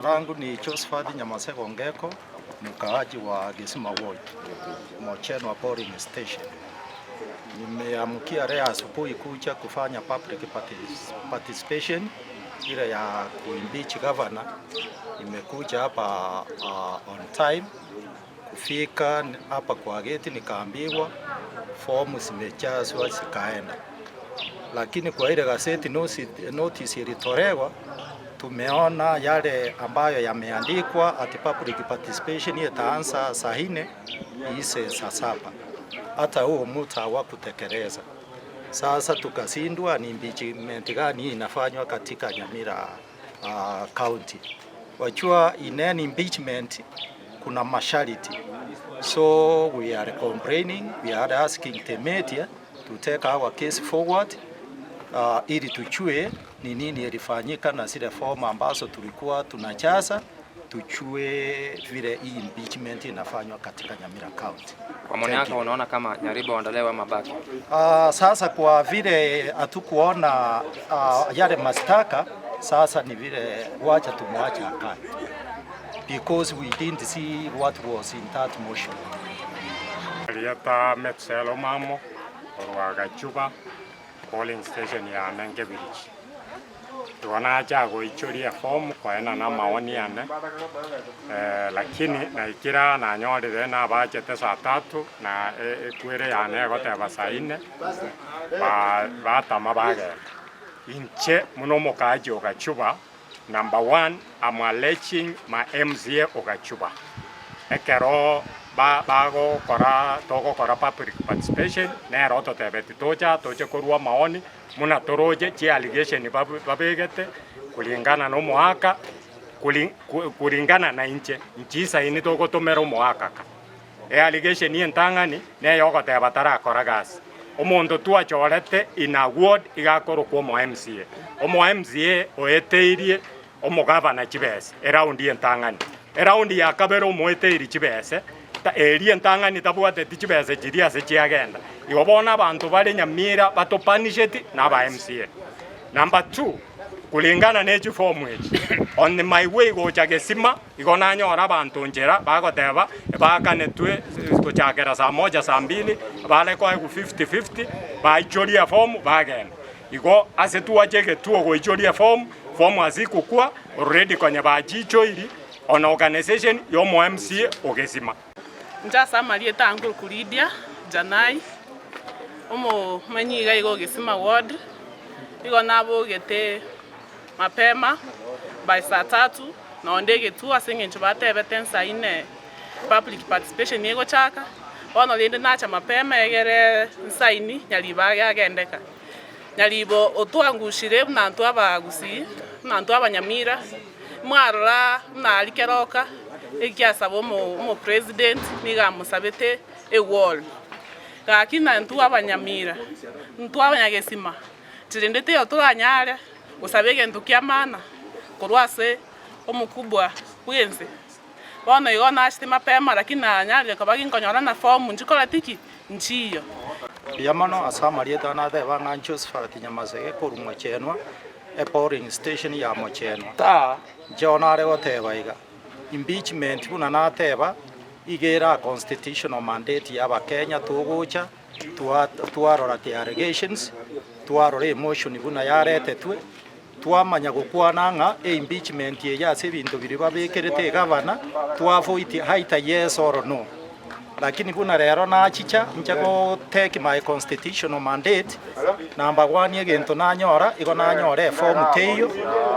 Langu ni Josephat Nyamasego Ongeko, mkaaji wa Gesima Ward, Mochenwa Polling Station. Nimeamkia leo asubuhi kuja kufanya public participation ile ya kuimpeach governor. Nimekuja hapa uh, on time kufika hapa kwa geti nikaambiwa fomu zimejazwa zikaenda, lakini kwa ile gazeti notice ilitolewa, tumeona yale ambayo yameandikwa ati public participation itaanza saa nne iishe saa saba. Hata huo muda hawakutekeleza. Sasa tukashindwa ni impeachment gani inafanywa katika Nyamira uh, county. Wajua in any impeachment kuna masharti. So we are complaining, we are asking the media to take our case forward uh, ili tujue ni nini ilifanyika na zile fomu ambazo tulikuwa tunajaza tujue vile hii impeachment inafanywa katika Nyamira County. Kwa maoni yako unaona kama Nyaribo aondolewe ama abaki? Uh, sasa kwa vile hatukuona uh, yale mashtaka sasa ni vile wacha tumwache akae because we didn't see what was in that motion. Rieta Metselo Mamo korwa Gachuba polling station ya Nenge Village. Igo nacha goichoria eform koenana amaoni ane eh, lakini naikera nanyorire nabachete saa tatu na ekwere yane egoteba saa nne ba batama bagenda. Inche buna omokaaji o Gachuba, number one I'm alleging my MCA o Gachuba ekero ba bagokora togokora public participation nere ototebeti tocha toche korwa amaoni Buna toroche chiallegation babegete kulingana nomoaka, kulingana nainche, nchisaini togotomera omoaka ka. Eallegation entang'ani neyogoteba tarakora gasi. Omonto twachorete in a ward iga akorokwa omo MCA. Omo MCA oeteirie omogavana chibesa eraundi entang'ani. Eraundi ya kabere omoeteiri chibese, eria entang'ani tabwateti chibesa chiria ase chiagenda. Igo bono abanto bare Nyamira batopanisheti na aba MCA. Number two, kulingana ne chifomu echi, on my way gocha Gesima, igo nanyora abanto nchera bagoteba baakanetwe gochakera saa moja saa mbili, bare koegwa fifty fifty, baichoria efomu bagenda. Igo ase twacha egetuo goichoria efomu, fomu ase igokwa already konya bachichoiri on organisation yomo MCA ogesima. Inche ase amarieta aa nkorokwa Lydia Janai, omomenyi iga iga o Gesima ward, nigo nabogete mapema by saa tatu nonde egetuo ase eng'encho batebete nsa ine public participation egochaka, bono rende nacha mapema egere nsaini nyaribo agendeka. Nyaribo otwangushire buna intwe abagusii, buna intwe abanyamira, mwarora buna aria keroka, ekiasaba omo omopresident nigo amosabete ewall. Gaki na intwe abanyamira, intwe abanyagesima, chirende teiyo toranyare gosaba egento kia maana korwa ase omokubwa bwense. Bono igo nachete mapema lakini nanyarire koba ginkonyora na form nchikoreti ki? Nchiyo. Mbuya mono ase amarieta nateba ng'a Josephat Nyamasege korwa Mochenwa, epolling station ya Mochenwa. Inche bono nare goteba iga, impeachment buna nateba, iga ere a constitutional mandate ya abakenya togocha twarora the allegations, twarora emotion buna yaretetwe, Twamanya gokwana ng'a eimpeachment eye ase ebinto biria babekerete egavana, twavoiti either yes or no. Lakini buna rero nachicha inche go take my constitutional mandate, number one egento nanyora, igo nanyora eform teiyo,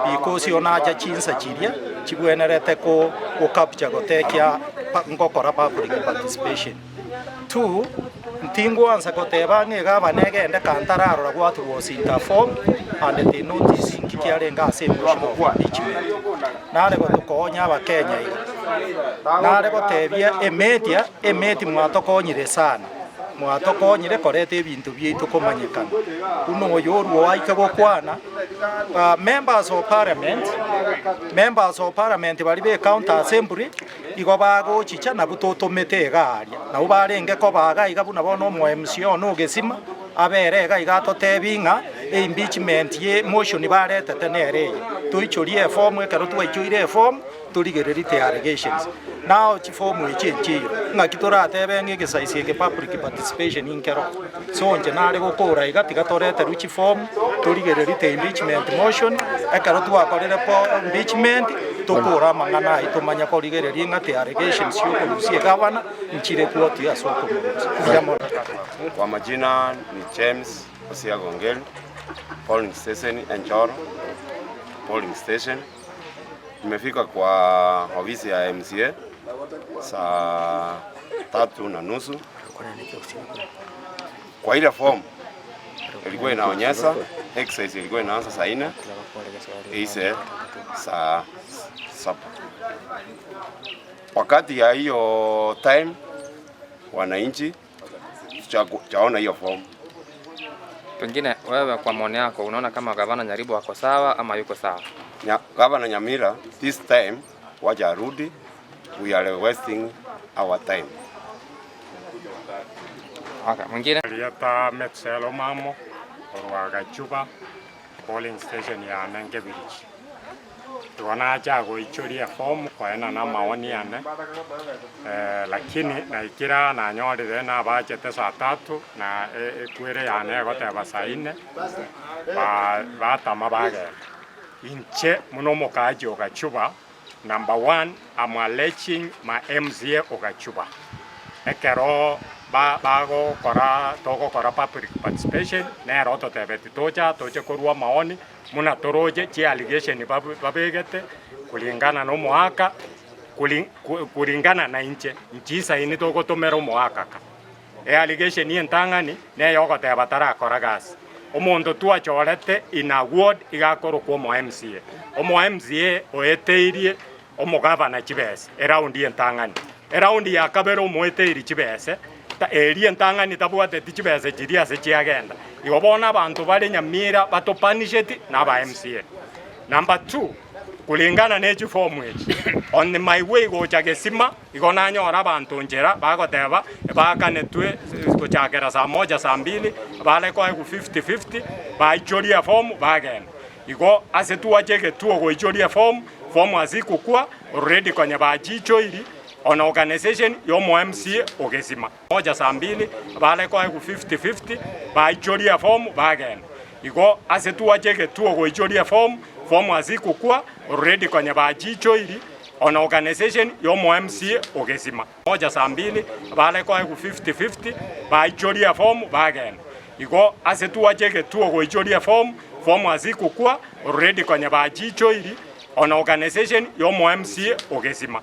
because igo nacha chinsa chiria chibwenerete ko go capture gotekia ngokora public participation. Two, ntingwansa goteba ng'a egavana egende kantararora what was in the form and the notice inki kiarenge ase emotion of impeachment. Nare gotokonya abakenya iga, nare gotebia emedia, emedi mwatokonyire sana, mwatokonyire koreta ebinto biaito komanyekana. Buna oyo orwo aike gokwana, members of parliament, members of parliament baria be county assembly, Igo bagochicha nabwo totomete iga aria. Nabwo barenge koba iga iga buna bono omo-MC one o Gesima, abere iga iga atotebie ng'a. Eimpeachment ye motion baretete nere eye, toichorie eform ekero twaichoire eform torigererie the allegations. Nao chiform echi enchiyo, ng'aki toratebe ng'a egesaisi eke public participation nkero. So inche nare gokora iga tiga toreterwe chiform torigererie the impeachment motion, ekero twakorire po impeachment tokore amang'ana ayio tomanye korigereria ng'a the allegations chia okorusia egavana nchire quoti ase okomorusia. Mbuya mono. Kwa majina ni James Osiago Ongeri, polling station Enchoro polling station. Nimefika kwa ofisi ya MCA saa tatu na nusu kwa ile form ilikuwa inaonyesha exercise ilikuwa inaanza saa nne iishe saa saba. Wakati ya hiyo time wananchi chaona hiyo form. Pengine wewe kwa maoni yako unaona kama gavana Nyaribo ako sawa ama yuko sawa? Gavana Nyamira this time wacha arudi, we are wasting our time. Okay, mwingine? Erieta Metselo Mamo korwa Gachuba polling station yane Nkebirichi. Igo nacha goichoria eform koenana amaoni ane lakini naikire aa nanyorire nabachete saa tatu na ekwere yane egoteba saa inne batama bagenda. Inche buna omokaaji o Gachuba Number one, am alleging ma MCA o Gachuba ekero bagokora togokora public participation nere ototebeti tocha toche korwa amaoni buna toroche chi allegation babegete kulingana na omoaka kulingana na inche nchisaini togotomera omoaka ka. Eallegation entang'ani neyogoteba tarakora gasi. Omonto twachorete in a ward iga akorokwa omo MCA. Omo MCA oeteirie omogavana chibese eraundi entang'ani. Eraundi ya kabere omoeteiri chibese, eria entang'ani tabwateti chibese chiria ase chiagenda. Igo bono abanto bare Nyamira batopanisheti na aba MCA. Number two, kulingana ne chifomu echi, on my way gocha Gesima, Igo nanyora abanto nchera bagoteba, Baakanetwe gochakera saa moja saa mbili, bare koegwa fifty fifty, baichorie efomu bagenda. Igo ase twacha egetuo goichoria efomu, fomu ase igokwa, already konya bachichoiri on organisation ya omo MCA o Gesima. Moja saa mbili, bare koegwa fifty fifty, baichorie efomu bagenda. Igo ase twacha egetuo goichoria efomu, fomu ase igokwa, already konya bachichoiri on organisation ya omo MCA o Gesima. Moja saa mbili, bare koegwa fifty fifty, baichorie efomu bagenda. Igo ase twacha egetuo goichoria efomu, fomu ase igokwa, already konya bachichoiri on organisation ya omo MCA o Gesima.